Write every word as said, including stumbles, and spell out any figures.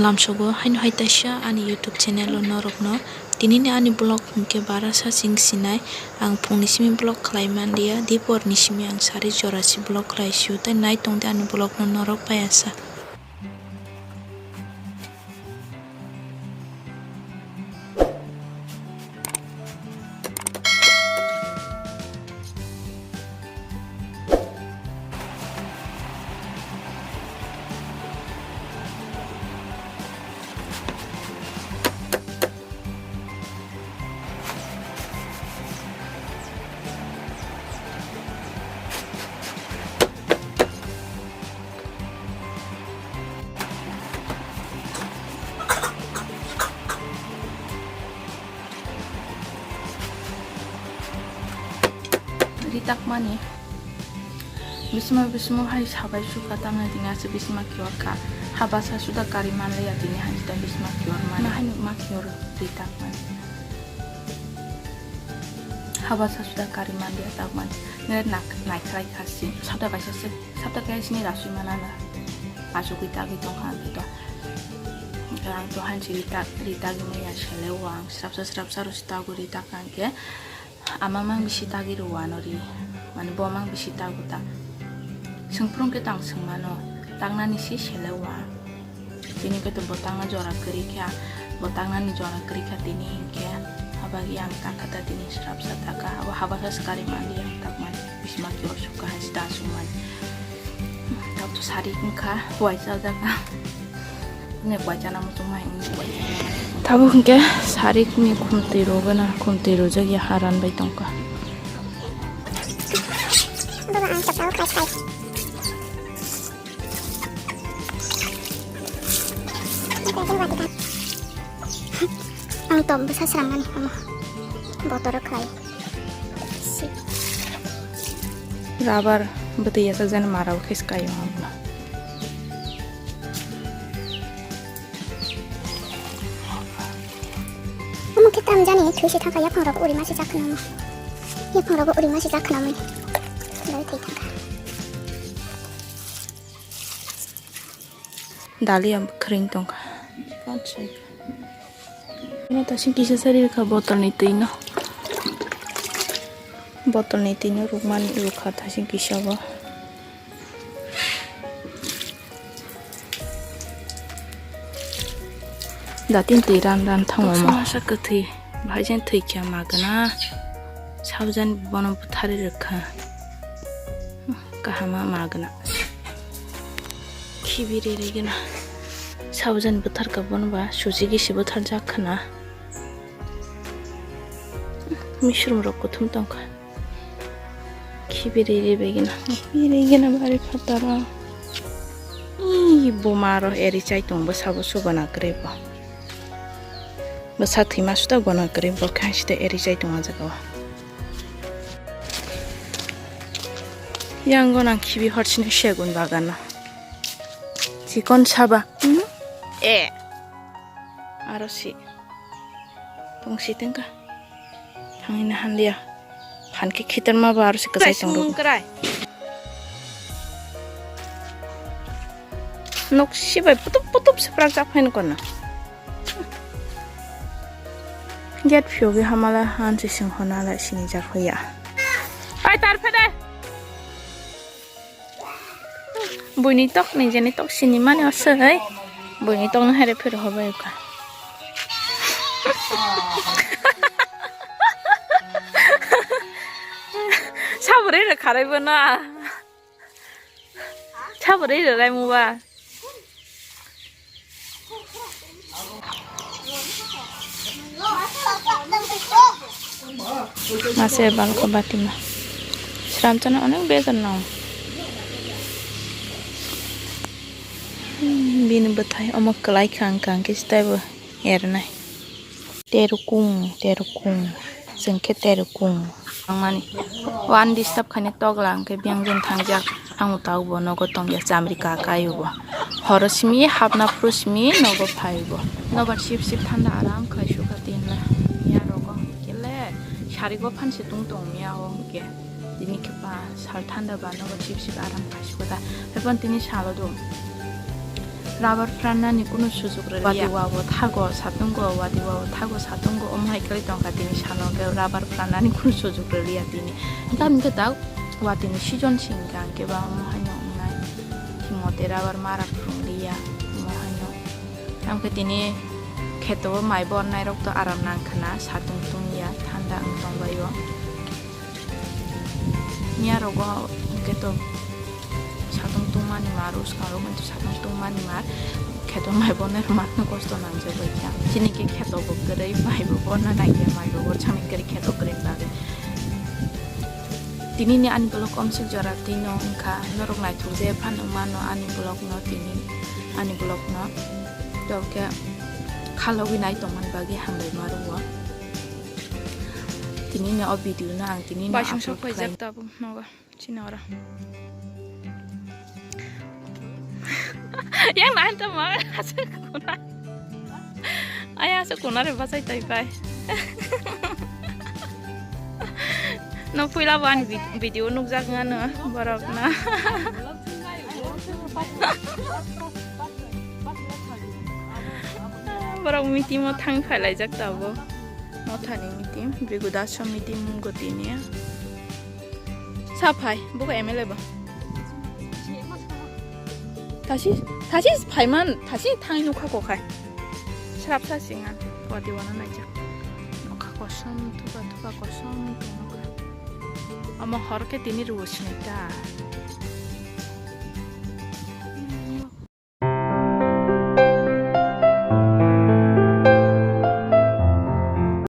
Lamsogo haino hai taisa ani YouTube channel o norokno tinini ani vlog hwnkhe barasa chwng sinai. Ang phungni simi vlog khlai manliya, dipor ni simi ang sari jora si vlog khlai sio, tei nai tongdi ani vlog no norok pai asa. Ritakmani. Bisma bismo hai sabai suka tamna tini ase bisma kiyor kha. Habasa suda kari manliya tini hai suda bisma kiyor mani. Nahai nukma kiyor ritakmani. Habasa suda kari manliya takmani. Nere nak naikhlai khasi. Sabda kaisa se, sabda kaisa ni rasui manana. Asugui tagui tongkha ang to. Ang to hansi ritak, ritak maya sele wang. Srapsa srapsa ro sitago ritak ang ke. Ama mang bisi tagwi rw anw ri, mane bo mang bisi tago ta. Swngphrung khe tang swngmano, taknani si sele wa. Tini khe to bo takna jora kwrwi kha, bo taknani jora kwrwi kha tini hinkhe, habagwi ang takha ta tini srapsa takha, abo habasa swkari manliya ang takmani, bisima kiyor sukha hai sita aswkmani. Tabuk to sari wngkha, waisa jak ang. Tabuk hwnkhe sarik ni khumtwi rwgana, khumtwi rwjak ya haran bai tongkha. Ang tom bwsa srangani omo botoro khlai. Rabar bwtwi yasakjani mara bo khe swkaio ang. Omo khe tamo jani thwi se thangkha, yaphang rok uri ma se jak khna omo. Yaphang rok uri ma se jak khna omo. Dali thwi thangkha. Dali ang kwrwng tongkha. Ino tasing kisa sari rwkha botol ni twi no. Botol ni twi no rwkmani rwkha tasing kisa bo. Datin twi ran ran thango mo. Masa kwthwi, bahai jen thwi khe magana. Sabjani bono butharwi rwkha. Kahama magana. Khibi riri gana. Sabjani butharka bono ba suji gisi butharjak khana. Mishrum rok kuthum tongkha. Khibiri ribegina, khibiri gina bari phataro. Ih, buma ro eri chai tong bwsa bo su gona kwrwi bo. Bwsa thwima suda gona kwrwi bo khe sida eri chai tong o jaga o. Yang gona khibi hor sini segun bagana. Chikon saba. Hmm? Eh. Aro si. Tong si tengka. Thangina handia. Phan khe khitorma ba aro se kwchai tong rw. Nok si bai putup putup se prak jak phaino kono. Gate phiyogwi hamala han se sing hona la sini jak hoya. Pai tar phede. Buini tok ni jeni tok sini mani osai. Buini tok no here phiro hobai ka. Sabure re kharai bono. Sabure re rai muba. Mase balko batima. Sramchana onek bejar nang. Hmm, bini bwthai omo kwlai kha wngkha, hwnkhe se teibo ernai. Terkung, terkung. Chwng khe terkung. Ang mani. O ani disturb khaina togla hwnkhe biyang jani thangjak. Ang uta ubo nogo tongya chamri ka kai ubo. Horo simi hapna phuru simi nogo phai ubo. Nobar sip sip thanda aram khai sukha tinla. Ya rogo hwnkhe le sari go phan se tung tong miya o hwnkhe. Tini khe ba sal thanda ba nogo sip sip aram khai sukha ta. Haiphano tini salo do. Rubber phrannani kunu sujuk rwliya. Wati wabo thago satungo, wati wabo thago satungo, omo hai khlai tongkha tini sano khe rubber phrannani kunu sujuk rwliya tini. Tamni khe tak watini season singkha hwnkhe ba omo haino wngnai. Himote rubber mara phurungliya, omo haino. Tamkhe tini kheto o mai bornairok to aram nangkhana, satung tungya, thanda wng tongbaio. Miyarogo hwnkhe to satung tungmani mar, uskango hwnkhe to satung tungmani mar, kheto mai bornai rok matno kosto nangjak bai kha. Chini khe kheto bo kwrwi, mai bo borna nangya, mai bo borchangni kwrwi kheto kwrwi bagwi. Tinini ani vlog omsik jora tino wngkha, norok naithok je phano mano ani vlog no tini, ani vlog no. Tokhe khalogwi nai tongmani bagwi hambai ma rwo. Tinini o video no ang tinini Baisong upload sok paijak khlai. Tabuk nogo. Chini oro. Yang nahan tamo aswk kuna. Ay aswk kuna re bachai tai pai. No puila bo ani vid-, video nukjak ngano borok na. Borok meeting o thang phailaijak tabo. Mothani meeting, Brigu Daso meeting mung gotini. Sa phai, buka M L A ba. Tasi, tasi phaiman, tasi thangwi nukha kokhai. Srap sa singa, podi wana naija. Nokha kosom, tuba tuba kosom, nokha. Amo hor khe tini ruo sinai ta.